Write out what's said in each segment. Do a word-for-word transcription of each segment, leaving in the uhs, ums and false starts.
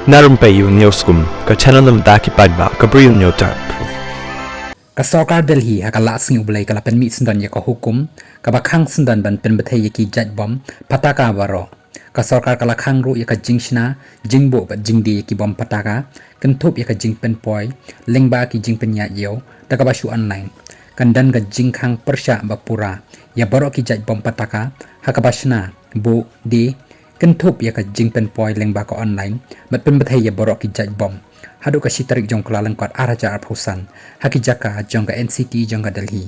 Na rympei ïa u News Kum, ka channel na bynta ki paidbah, ka Bri u News Tap. Ka sorkar Delhi ha ka Lad Sngi U Blei ka la pynmih syndon ïa ka hukum kaba khang syndon ban pynbthei ïa ki jait bom phataka baroh. Ka sorkar ka la khang ruh ïa ka jingshna, jingbuh bad jingdie ïa ki bom phataka, kynthup ïa ka jingpynpoi lyngba ki jingpynïaid ïew da kaba shu online. Kan don ka jingkhang pyrshah ba pura ïa baroh ki jait bom phataka ha kaba shna, buh, die, kynthup ïa ka jingpynpoi lyngba ka online bad pynbthei ïa baroh ki jait bom haduh ka shi tarik jong u Kyllalyngkot ar hajar arphew san ha ki jaka jong ka N C T jong ka Delhi.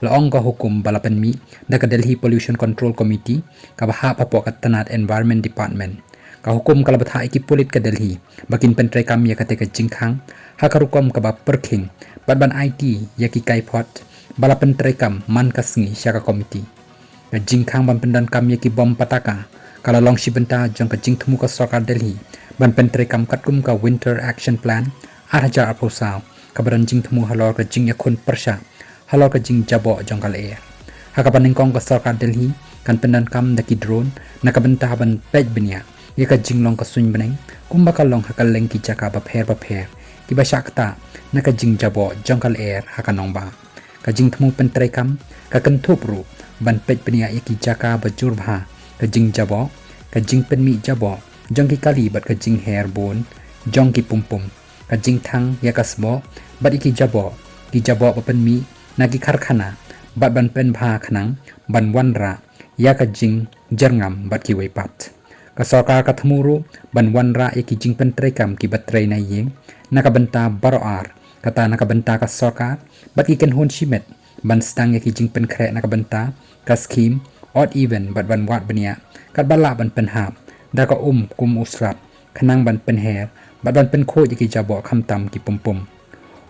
La ong ka hukum ba la pynmih da ka Delhi Pollution Control Committee kaba hap hapoh ka tnat Environment Department. Ka hukum ka la bthah ïa ki pulit ka Delhi ba kin pyntreikam ïa katei ka jingkhang ha ka rukom kaba pyrkhing bad ban aiti ïa ki kaiphod ba la pyntreikam man ka sngi sha ka komiti. Ka jingkhang ban pyndonkam ïa ki bom phataka ka la long shi bynta jong ka jingthmu ka sorkar Delhi ban pyntreikam katkum ka Winter Action Plan ar hajar arphew saw kaba don jingthmu halor ka jingïakhun pyrshah halor ka jingjaboh jong ka lyer. Ha kaba nyngkong ka sorkar Delhi kan pyndonkam da ki drone na ka bynta ban peit bniah ïa ka jinglong ka suiñ bneng kumba ka long ha kylleng ki jaka bapher bapher kiba shah ktah na ka jingjaboh jong ka lyer ha ka nongbah. Ka jingthmu pyntreikam ka kynthup ruh ban peit bniah ïa ki jaka ba jur bha ka jingjaboh, ka jingpynmih jaboh jong ki kali bad ka jingher bun jong ki pumpum, ka jingthang ïa ka sboh bad ïa ki jaboh, ki jaboh ba pynmih na ki karkhana bad ban pynbha khnang ban wanrah ïa ka jingjyrngam bad kiwei pat. Ka sorkar ka thmu ruh ban wanrah ïa ki jingpyntreikam kiba trei na ïing na ka bynta baroh ar, kata na ka bynta ka sorkar bad ki kynhun shimet ban sdang ïa ki jingpynkhreh na ka bynta ka skhim odd even bad ban wad bniah katba lah ban pynhap da ka um kum u slap khnang ban pynher bad ban pynkhuid ïa ki jaboh khamtam ki pumpum.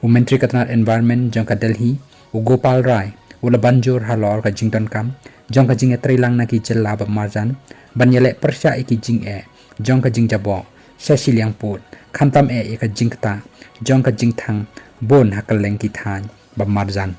U Myntri ka tnat Environment jong ka Delhi, u Gopal Rai, u la ban jur halor ka jingdonkam jong ka jingïatreilang na ki jylla ba marjan ban ïaleh pyrshah ïa ki jingeh jong ka jingjaboh sha shiliang pud, khamtam eh ïa ka jingktah jong ka jingthang bun ha kylleng ki thaiñ ba marjan.